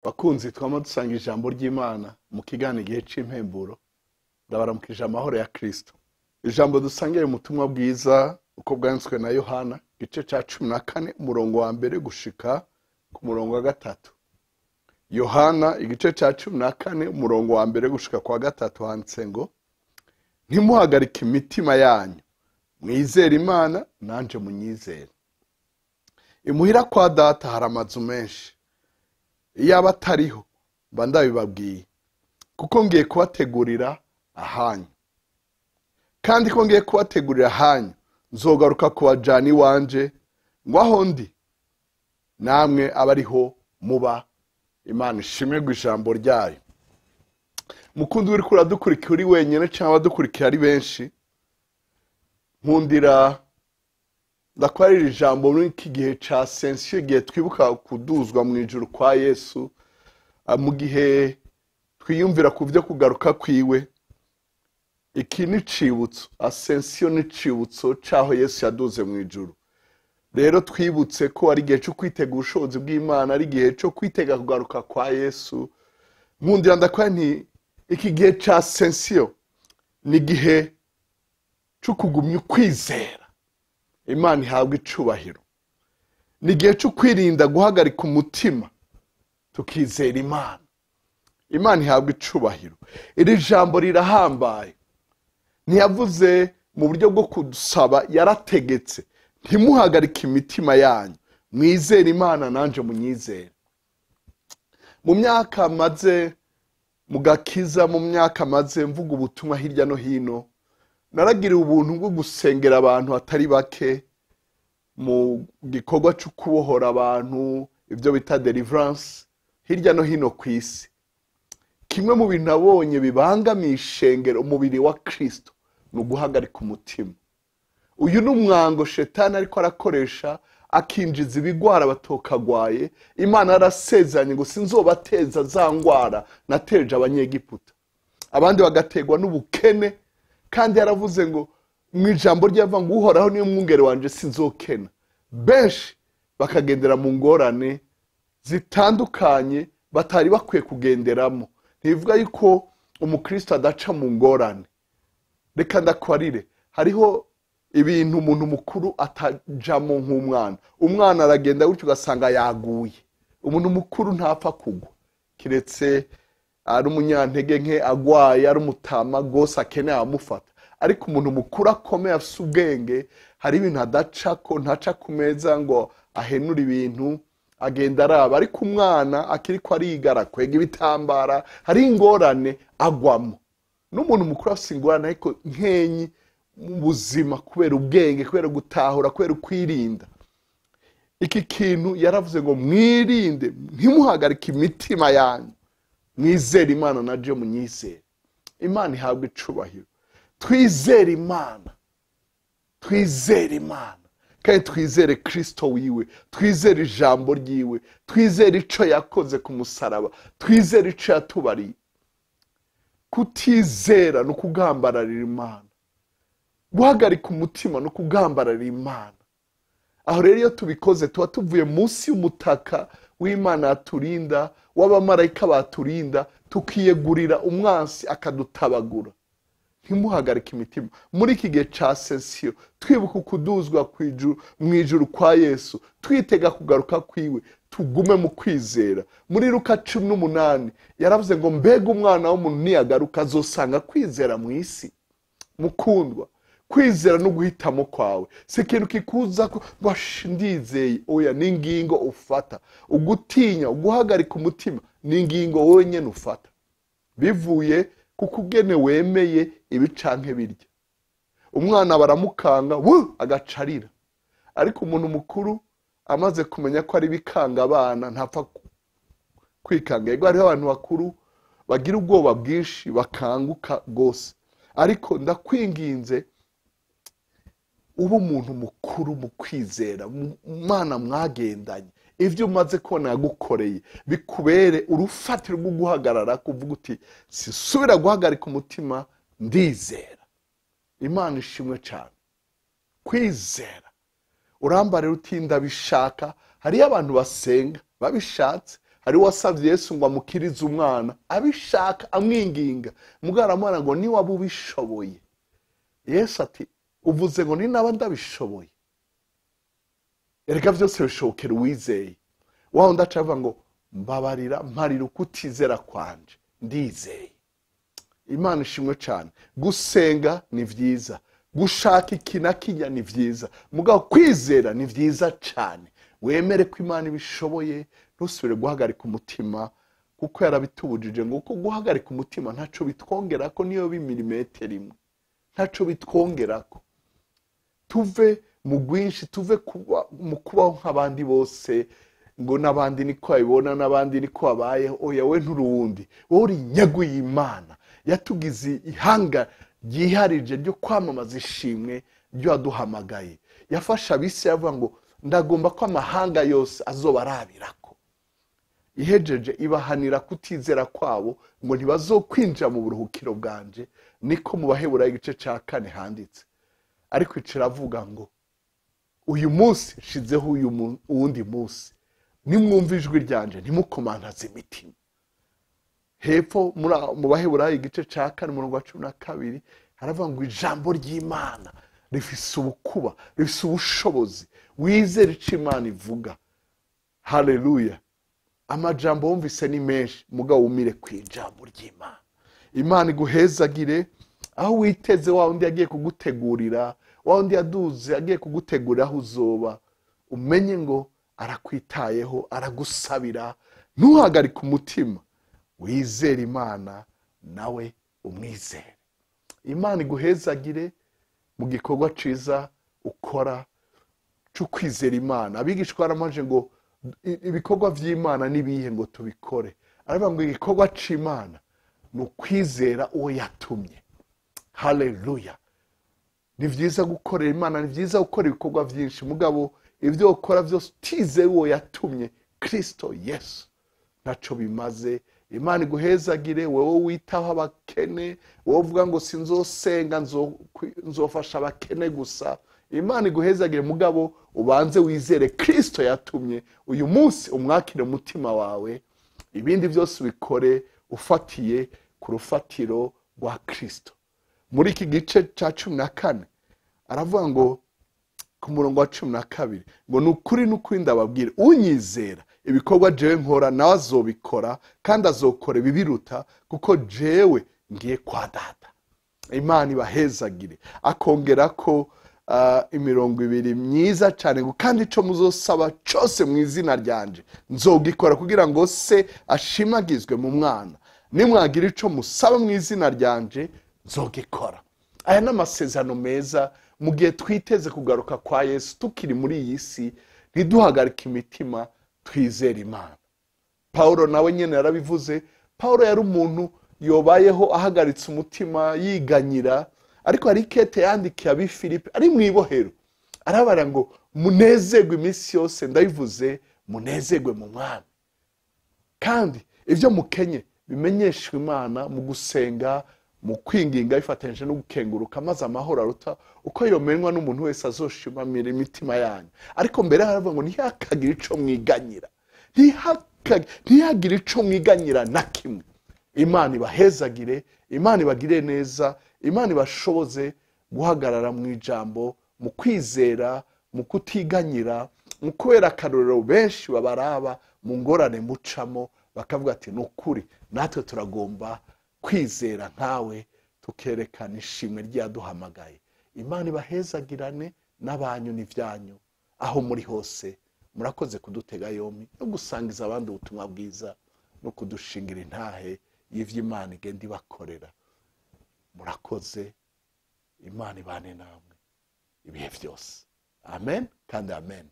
Bakunzi twama dusanga ijambo ry'Imana mu kiganiro igihe c'impemburo, ndabaramukije amahoro ya Kristo. Ijambo dusangiye mu butumwa bwiza uko bwanditswe na Yohana, igice ca 14 umurongo wa mbere gushika ku murongo wa 3. Yohana igice ca 14 umurongo wa mbere gushika kwa 3 handitse ngo: ntimuhagarike imitima yanyu, mwizere Imana nanje munyizere. Imuhira kwa data hari amazu menshi, iyaba atariho mba ndabibabwiye, kuko ngiye kubategurira ahanyu. Kandi ko ngiye kubategurira ahanyu, nzogaruka kubajana iwanje, ngo aho ndi namwe abariho muba. Imana ishimirwe ijambo ryayo. Mukundi uriko uradukurikira uri wenyene cyangwa abadukurikira ari benshi, nkundira ndakwarira ijambo muri iki gihe ca Ascension, igihe twibuka kuduzwa mu ijuru kwa Yesu, mu gihe twiyumvira ku vyo kugaruka kwiwe. Iki ni icibutso, Ascension ni icibutso c'aho Yesu yaduze mu ijuru. Rero twibutse ko ari igihe co kwitega ubushobozi bw'Imana, ari igihe co kwitega kugaruka kwa Yesu. Nkundira ndakora nti iki gihe ca Ascension ni igihe co kugumya ukwizera, Imana ihabwa icubahiro. Ni igihe co kwirinda guhagarika umutima tukizera Imana, Imana ihabwa icubahiro. Iri jambo rirahambaye. Ntiyavuze mu buryo bwo kudusaba, yarategetse: ntimuhagarike imitima yanyu, mwizere Imana nanje munyizere. Mu myaka maze mu gakiza, mu myaka maze mvuga ubutumwa hirya no hino, naragiriwe ubuntu bwo gusengera abantu atari bake mu gikorwa cyo kubohora abantu, ibyo bita deliverance, hirya no hino ku isi. Kimwe mu bintu nabonye bibangamiye ishengero, umubiri wa Kristo, ni uguhagarika umutima. Uyu ni umwango shetani ariko arakoresha, akinjiza ibigwara batokagwaye. Imana yarasezeranye ngo sinzobateza za ngwara nateje abanyegiputa. Abandi bagategwa n'ubukene, kandi yaravuze ngo mu ijambo rye avuga ngo Uhoraho niyo mwungere wanje sinzokena. Benshi bakagendera mu ngorane zitandukanye batari bakwiye kugenderamo. Ntibivuga yuko umukristo adaca mu ngorane. Reka ndakwarire, hariho ibintu umuntu mukuru atajamo nk'umwana. Umwana aragenda gutyo ugasanga yaguye. Umuntu mukuru ntapfa kugwa, kiretse ari umunyantege nke, agwaye, ari umutama gose akeneye abamufata. Ariko umuntu mukuru akomeye afise ubwenge, hari ibintu adacako, ntaca ku meza ngo ahenure ibintu, agenda araba. Ariko umwana akiriko ariga, arakwega ibitambara, hari ingorane agwamo. N'umuntu mukuru afise ingorane ariko nkenyi mu buzima, kubera ubwenge, kubera gutahura, kubera kwirinda. Iki kintu yaravuze ngo mwirinde, ntimuhagarike imitima yanyu, mwizere Imana naje munyizere. Imana ihabwe icubahiro. Twizere Imana, twizere Imana, kandi twizere Kristo wiwe, twizere ijambo ryiwe, twizere ico yakoze ku musaraba, twizere ico yatubariye. Kutizera no kugambararira Imana, guhagarika umutima no kugambararira Imana. Aho rero iyo tubikoze tuba tuvuye munsi y'umutaka w'Imana yaturinda, w'abamarayika baturinda, tukiyegurira umwansi akadutabagura. Ntimuhagarike imitima. Muri iki gihe ca Ascension twibuka ukuduzwa mu ijuru kwa Yesu, twitega kugaruka kwiwe, tugume mu kwizera. Muri Luka 18 yaravuze ngo mbega umwana w'umuntu niyagaruka azosanga kwizera mu isi. Mukundwa, kwizera no guhitamo kwawe si ikintu kikuza ko ngo ndizeye. Oya, ni ingingo ufata. Ugutinya, uguhagarika umutima ni ingingo wenyene ufata, bivuye kuko ugene wemeye ibi canke birya. Umwana baramukanga agacarira, ariko umuntu mukuru amaze kumenya ko ari bikanga abana ntapfa kwikanga. Yego, hariho abantu bakuru bagira ubwoba bwinshi bakanguka gose, ariko ndakwinginze ube umuntu mukuru mu kwizera, Imana mwagendanye, ivyo umaze kubona yagukoreye bikubere urufatiro rwo guhagarara, kuvuga uti sisubira guhagarika umutima, ndizera. Imana ishimwe cyane. Kwizera urambarira uti ndabishaka. Hariyo abantu basenga babishatse, Hari wasabye Yesu ngo amukirize umwana abishaka, amwinginga, mugabo aramubwira ngo niwaba ubishoboye. Yesu ati uvuze ngo ninaba ndabishoboye, erega byose bishobokera uwizeye. Wa wundi aca avuga ngo mbabarira, mparira ukutizera kwanje, ndizeye. Imana ishimwe cyane. Gusenga ni vyiza, gushaka iki na kirya ni vyiza, mugabo kwizera ni vyiza cyane. Wemere ko Imana ibishoboye, ntusubire guhagarika umutima, kuko yarabitubujije ngo uko guhagarika umutima ntaco bitwongerako, niyo b'imilimetero imwe ntaco bitwongerako. Tuve mu rwinshi, tuve mu kubaho nk'abandi bose, ngo n'abandi niko babibona, n'abandi niko babayeho. Oya, we nturuwundi, wowe uri inyagu y'Imana yatugize ihanga ryiharije ryo kwamamaza ishimwe ryo yaduhamagaye. Yafashe abisi yavuga ngo ndagomba ko amahanga yose azoba arabirako. Ihejeje ibahanira kutizera kwabo ngo ntibazokwinjira mu buruhukiro bwanje, niko mu Baheburayo igice ca 4 handitse. Ariko iciravuga ngo uyu munsi nshizeho uyu uwundi munsi, nimwumva ijwi ryanje ntimukomantaze imitima. Hepfo mu Baheburayo igice ca 4 umurongo wa 12 haravuga ngo ijambo ry'Imana rifise ubukuba, rifise ubushobozi, wizere ico Imana ivuga. Haleluya. Amajambo wumvise ni menshi, mugabo wumire ku ijambo ry'Imana. Imana iguhezagire aho witeze wa wundi yagiye kugutegurira, wa wundi yaduze agiye kugutegurira aho uzoba. Umenye ngo arakwitayeho, aragusabira. Ntuhagarike umutima, wizere Imana nawe umwizere. Imana iguhezagire mu gikorwa ciza ukora cyo kwizera Imana. Abigishwa baramanje ngo ibikorwa vy'Imana nibihe ngo tubikore. Aravuga ngo igikorwa c'Imana ni ukwizera uwo yatumye. Haleluya. Ni vyiza gukorera Imana, ni vyiza gukora ibikorwa vyinshi, mugabo ivyo ukora vyose utizeye uwo yatumye, Kristo Yesu, ntaco bimaze. Imana iguhezagire wewe witaho abakene, wowe uvuga ngo sinzosenga, nzofasha abakene gusa. Imana iguhezagire, mugabo ubanze wizere Kristo yatumye. Uyu munsi umwakire umutima wawe, ibindi byose ubikore ufatiye ku rufatiro rwa Kristo. Muri iki gice ca 14 aravuga ngo ku murongo wa 12 ngo nukuri nukuri ndababwira, unyizera ibikorwa jewe nkora nawe azobikora, kandi azokora ibibiruta, kuko jewe ngiye kwa Data. Imana ibahezagire. Akongera ko imirongo ibiri myiza cyane ngo kandi ico muzosaba cyose mu izina ryanje nzogikora, kugira ngo se ashimagizwe mu mwana. Nimwagira ico musaba mu izina ryanje nzogikora. Aya ni amasezerano meza mu gihe twiteze kugaruka kwa Yesu tukiri muri iyi si. Ntiduhagarike imitima, twizere Imana. Paulo nawe nyene yarabivuze. Paulo yari umuntu yobayeho ahagaritse umutima, yiganyira, ariko hari ikete yandikiye ab'i Filipi ari mu ibohero, arabara ngo munezerwe iminsi yose, ndabivuze, munezerwe mu Mwami. Kandi ibyo mukenye bimenyeshwe Imana mu gusenga, mu kwinginga, bifatanyije no gukenguruka, maze amahoro aruta uko yomenwa n'umuntu wese azoshimamira imitima yanyu. Ariko mbere haravuga ngo ntihakagire ico mwiganyira, ntihagire ico mwiganyira na kimwe. Imana ibahezagire, Imana ibagire neza, Imana ibashoboze guhagarara mu ijambo, mu kwizera, mu kutiganyira, mu kubera akarorero benshi babaraba mu ngorane mucamo, bakavuga ati nukuri natwe turagomba kwizera nkawe, tukerekana ishimwe ryaduhamagaye. Imana ibahezagirane n'abanyu n'ivyanyu aho muri hose. Murakoze kudutega yombi no gusangiza abandi ubutumwa bwiza no kudushingira intahe y'ivy'Imana igenda ibakorera. Murakoze. Imana ibane namwe ibihe byose. Amen kandi amen.